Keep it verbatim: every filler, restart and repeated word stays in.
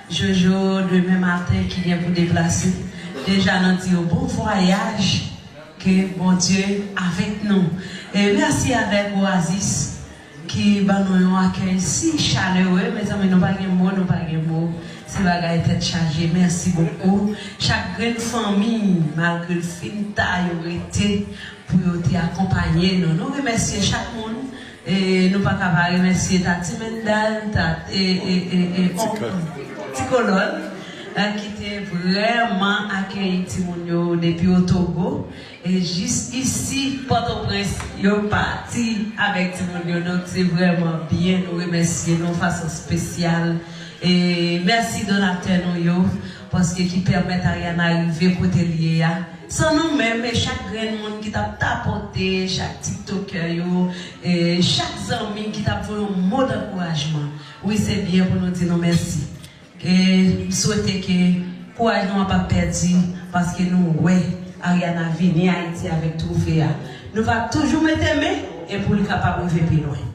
Jojo, demen maten ki gen pou deplase. Deja, nou di yo bon vwayaj, ke Bondye avèk nou. E mèsi avèk Oasis ki ban nou yon akèy si chalere. Mezanmi, nou pa gen mo, nou pa gen mo. Se bagay tèt chaje. Mèsi bokou. Chak grenn fanmi, malgre l fin ta, yo rete pou yo te akonpanye nou. Nou remèsye chak moun. E nou pa ka pa remèsye Tati Mendal, ta, e, e, e, e, Ti Kolòn, e, ki te vrèman akeyi timoun yo depi o Togo. E jis isi, Pòtoprens, yo pati avèk timoun yo. Donk, se vrèman byen. Nou remèsye nou fason espesyal. E mèsi donatè nou yo, paske ki pèmèt Ariana rive kote l ye a. San nou menm, e chak grenn moun ki t ap tapote, chak tiktokè yo, e chak zanmi ki t ap voye yon mo dankourajman. Wi, se byen pou nou di nou mèsi. E m swete ke kouraj nou an p ap pèdi, paske nou wè Ariana vini Ayiti avèk twofe a. Nou va toujou mete men e pou li kapab rive pi lwen.